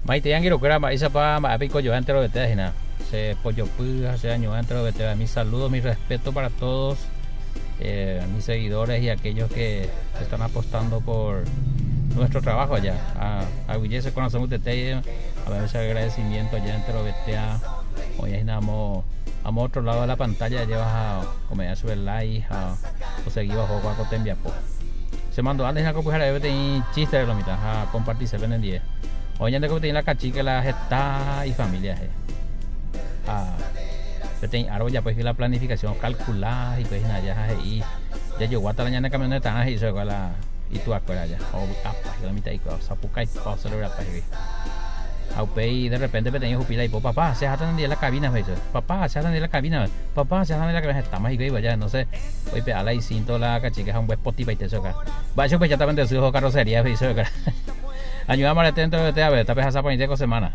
Maitei angirũkuéra mba'éichapa mba'e piko joa enterovetéva hína. Che pojopy ha che añuã enterovetéva. Mi saludo, mi respeto para todos eh, mis seguidores y aquellos que están apostando por nuestro trabajo allá. A, aguyje che korasõ mbytete a veces agradecimiento allá enterovetéva oĩ hína amo amo otro lado de la pantalla lleva ha ome'ẽ chupe like ha osegíva oho ko tembiapo. Che mandu'a nde hína ko pyhareve peteĩ chiste de lo mitã ha compartise penendie. Oĩ ñande ko peteĩ la kachíke la heta ifamilia he. Ha peteĩ ára ojapo la planificación ocalcula hikuái hína aja ha he'i jajoguáta la ñane camionetarã he'i chupekuéra la ituakuéra aja. Ha ovy'apa hikuái la mitã'ikuéra osapukaipa oselebrapa hikuái. Ha upéi de repente peteĩ ohupi la ipo, papá, che aháta nendive la cabina he'i chupe. Papá, che aháta nendive la cabina. Papá, che aháta nendive la cabina. Hetáma hikuái aja, entonces oipe'a la icinto la kachíke ha ombyespotipaite chupe. Mba'éicha upéichata pende sy oho carrocería he'i chupe. Añuã mbarete enterovete ave, tapehasa porãite ko semana.